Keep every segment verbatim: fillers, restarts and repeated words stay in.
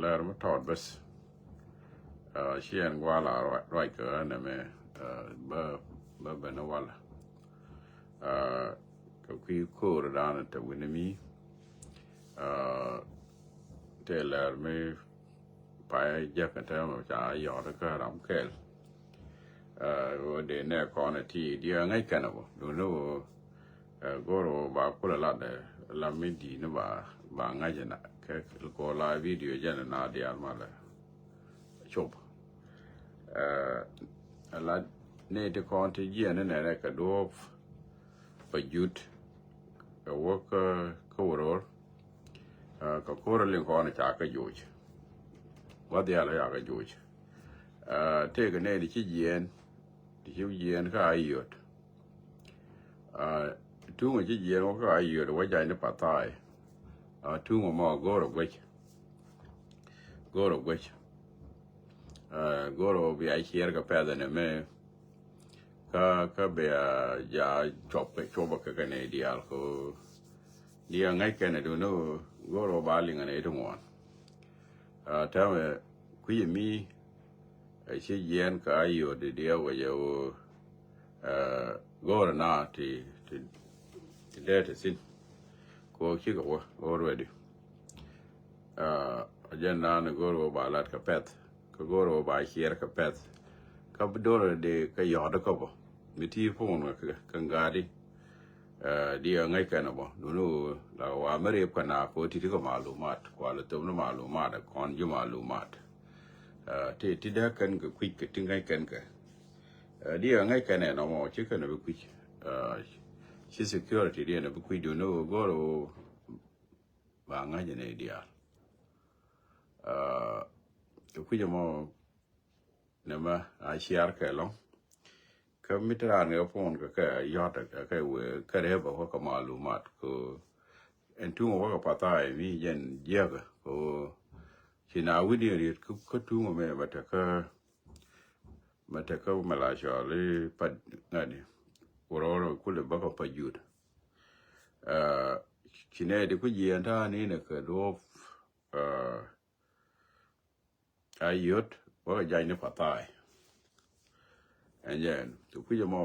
Lɛr mi tɔt bäth. Ci ɛn guala ruac kɛ ɣän ɛmɛ bä bä ben walɛ. Kɛ kui̱ ko̱o̱r dan te wi̱ni mi te lɛr mi pay jek te mɛ ca yɔt kä ram kɛl. Wä de nɛ kɔn ti diɛ ŋäc kɛn bä duni wä. Go̱r wä ba kulɛ lat la mi di ni ba ba ŋäc na kɛ ko la video jɛn na dial malɛ. Cop. Ala ni ti kɔn ti jiɛn ni nɛ kɛ duɔp. Pajut kɛ wä kä wä ror. Kɛ ko̱r liŋ kɔn ca kɛ joc. Wä dhial ca kɛ joc. Tëëkɛ nɛy ti ci jiɛɛn ti ci jiɛɛn kä a yöt. Tuŋ ci jiɛɛn wä kä a yöt wä jany ni pathai. Tuŋ mɔ go̱r a guec. Go̱r a guec. Go̱r a bia ciɛɛr kɛ pɛth ɛn ɛmɛ. Kä kä bia ja cuɔp kɛ cuɔp kɛ kɛ nɛy diaal kɛ. Diɛ ŋäc kɛn ɛ duni go̱r wä ba liŋ ɛ nɛy ti ŋuan. Täämɛ kui̱ mi ɛ ci jiɛɛn ka a yio̱t di diɛ wecɛ wä go̱r na ti ti ti dee ti thin. Ko cikɛ wä already. A jɛn na ni go̱r wä ba lat kɛ pɛth. Kä go̱r wä ba ciɛɛr kɛ pɛth. Kä bi do̱r di kä yɔ̱t kä bä mi ti puun kä ŋa̱di. Di a ŋäc kɛn bä duni wä la wa mi rip kɛ na ko ti ti kɛ malumat kua lɛ thom ni malumat kɔn ju malumat. Ti ti dee kɛn kɛ kui̱c kɛ ti ŋäc kɛn kɛ. Di a ŋäc kɛn ɛ nɔmɔ ci kɛn bi kui̱c. Ci security di ɛn bi kui̱c duni wä go̱r wä ba ŋäc ni diaal. Kɛ kui̱c mɔ nɛmɛ a ciar kɛ lɔŋ. Kä mi te raan kɛ puɔn kɛ kɛ yɔt kɛ wee kä rɛp a wä kɛ malumat kɛ ɛn tuŋ a wä kɛ pathai mi jɛn jiäkä kɛ ci na wi̱diɛn riet kä tuŋ a mɛ bɛ te kä mɛ te kä mɛ la cɔl i̱ pat ŋa̱ni wä rɔɔr kulɛ bä kɛ pa jut. Ci nɛ di ku jiɛn ta̱a̱ ni nɛ kɛ duɔp. A yot wä kɛ jany ni pathai. Ɛn jɛn ti kui̱c ɛmɔ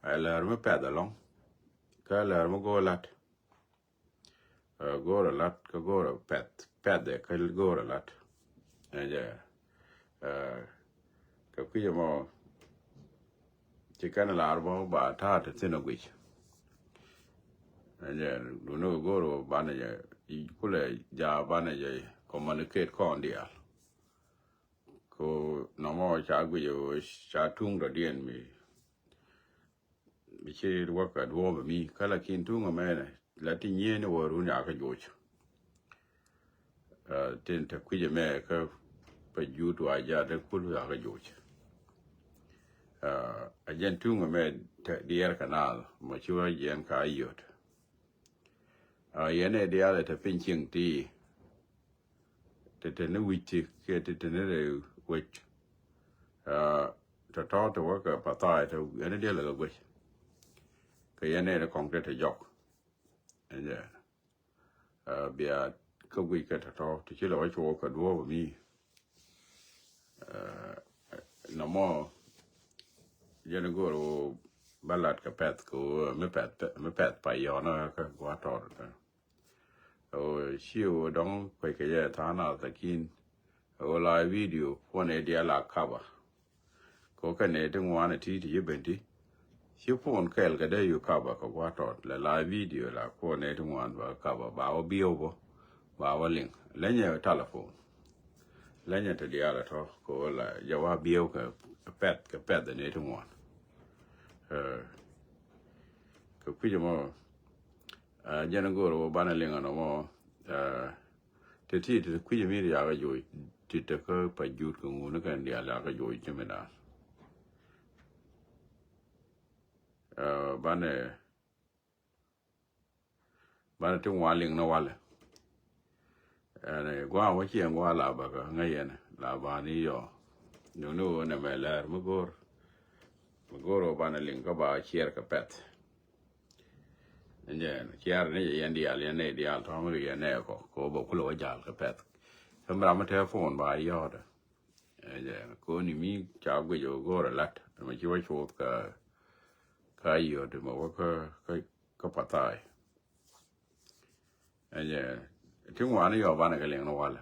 a lɛr mi pɛth ɛlɔŋ. Kä lɛr mi go̱o̱r lat. Go̱o̱r lat kä go̱o̱r pɛth pɛth ɛ kä go̱o̱r lat. Ɛn jɛn kɛ kui̱c ɛmɔ ci kɛn lar bä ba ta̱a̱ te thin a guic. Ɛn jɛ duni go̱o̱r banɛ jɛ kulɛ ja banɛ jɛ communicate kɔn diaal. Ko nɔmɔ ca guic ca tuŋ rɔ diɛn mi bi ci wä kɛ duɔ̱ɔ̱p mi kä lakin tuŋ ɛmɛnɛ la ti nyieen ni wä run ya kä joc. Tin te kui̱c ɛmɛ kä pa jut wa ja de kul ya kä joc. A jɛn tuŋ ɛmɛ te diɛɛr kɛ naath mɔ ci wä jiɛn ka yot. Yɛn ɛ diaal ɛ te piny cieŋ ti te te ni wi̱c ti kiɛ te te ni rɛ wec. Tɔ̱tɔ̱ te wä kɛ pathai te yɛn ɛ diaal ɛ kɛ guec. Kɛ yɛn ɛ kɔŋ te te jɔk. Ɛn jɛ bia kä guic kɛ tɔ̱tɔ̱ ti ci lɛ wä cuɔ kɛ duɔ̱ɔ̱p mi. Nɔmɔ jɛn go̱o̱r wä ba lat kɛ pɛth kɛ wä mi pɛth mi pɛth pa yɔn kä gua̱a̱ tɔr. Ci wä dɔŋ kuec kɛ jɛ tha̱a̱ŋ nath lakin wä la video kuɔn ɛ diaal a kaba. Ko kɛ nɛ ti ŋuan a ti ti ci ben ti ci puɔn kɛɛl kɛ dee yu kaba kɛ gua̱a̱ tɔt lɛ la video la kuɔn nɛ ti ŋuan ba kaba ba wä bieu bä ba wä liŋ lɛ nyɛ telephone. Lɛ nyɛ te diaal a tɔ ko la jɛ wa bieu kɛ pɛth kɛ pɛth nɛ ti ŋuan. Kɛ kui̱c mɔ jɛn go̱o̱r wä banɛ liŋ anɔ mɔ. Te ti te kui̱c mi riakä joc ti te kä pa jut kɛ ŋun kɛn diaal riakä joc ti mi daal. Banɛ banɛ ti ŋuan liŋ ni walɛ. Ɛn gua̱a̱ wä ciɛŋ gua̱a̱ la bä kä ŋäc yɛn la ba ni yɔ. Ni ni wä nɛ mɛ lɛr mi go̱o̱r mi go̱o̱r wä banɛ liŋ kä ba ciɛr kɛ pɛth. Ɛn jɛ ciar ni jɛ yɛn diaal yɛn nɛ diaal tɔ̱ mi ri yɛn nɛ kɔ kɛ wä bä kulɛ wä jal kɛ pɛth. Kä mi ram mi te phone ba yɔɔdɛ. Ɛ jɛ koni mi ca guic ɔ go̱o̱r ɛ lat mɛ ci wä cuuth ka ka yio̱t mɛ wä kä kä kä Pathai. Ɛ jɛ ti ŋuani yɔ banɛ kɛ liŋ ni walɛ.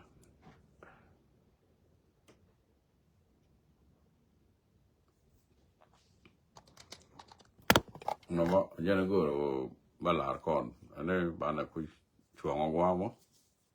Nɔmɔ jɛn go̱o̱r ɔ ba lar kɔn ɛn banɛ ku cuɔŋ ɔ guamɔ.